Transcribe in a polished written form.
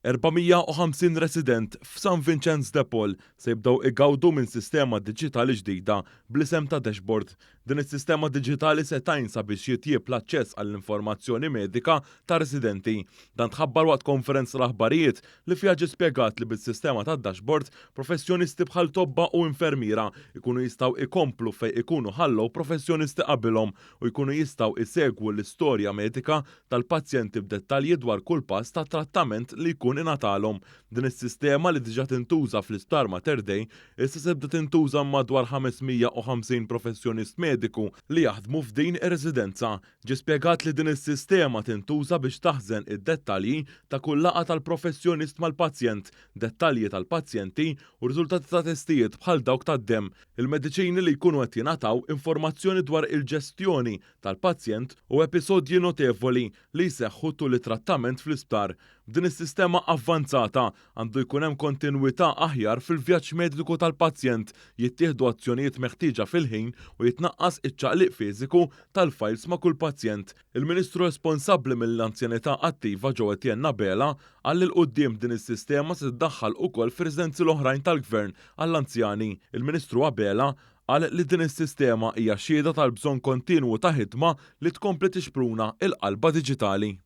450 resident f'San Vinċenz de Paul se jibdew igawdu minn sistema diġitali ġdida bl-isem ta' Dashboard. Din is-sistema diġitali se tgħin sabiex jitjieb l-aċċess għall-informazzjoni medika tar-residenti. Dan tħabbar waqt konferenza tal-aħbarijiet li fiha ġie spjegat li bis-sistema tad-dashboard, professjonisti bħal tobba u infermiera jkunu jistgħu jkomplu fejn ikunu ħallew professjonisti qabilhom u jkunu jistgħu jsegwu l-istorja medika tal-pazjenti b'dettalji dwar kull pass ta' trattament li jkun ingħatalhom. Din is-sistema li diġà tintuża fl-Isptar Mater Dei, issa se tibda tintuża madwar 550 professjonist mediku li jaħdmu f'din ir-residenza. Ġie spjegat li din is-sistema tintuża biex taħżen id-dettalji ta' kull laqgħa tal-professjonist mal-pazjent, dettalji tal-pazjenti u riżultati ta' testijiet bħal dawk tad-demm, il-mediċini li jkunu qed jingħataw, informazzjoni dwar il-ġestjoni tal-pazjent u episodji notevoli li jseħħu tul it-trattament fl-isptar. B'din is-sistema avvanzata, għandu jkun hemm kontinwità aħjar fil-vjaġġ mediku tal-pazjent, jittieħdu azzjonijiet meħtieġa fil-ħin u jitnaqqas iċ-ċaqliq fiżiku tal-fajls ma' kull pazjent. Il-Ministru responsabbli mill-Anzjanità Attiva Joe Etienne Abela qal li 'l quddiem din is-sistema se tiddaħħal ukoll fir-residenzi l-oħrajn tal-Gvern għall-anzjani. Il-Ministru Abela Qal li din is-sistema hija xhieda tal-bżonn kontinwu ta' ħidma li tkompli tixpruna l-qalba diġitali.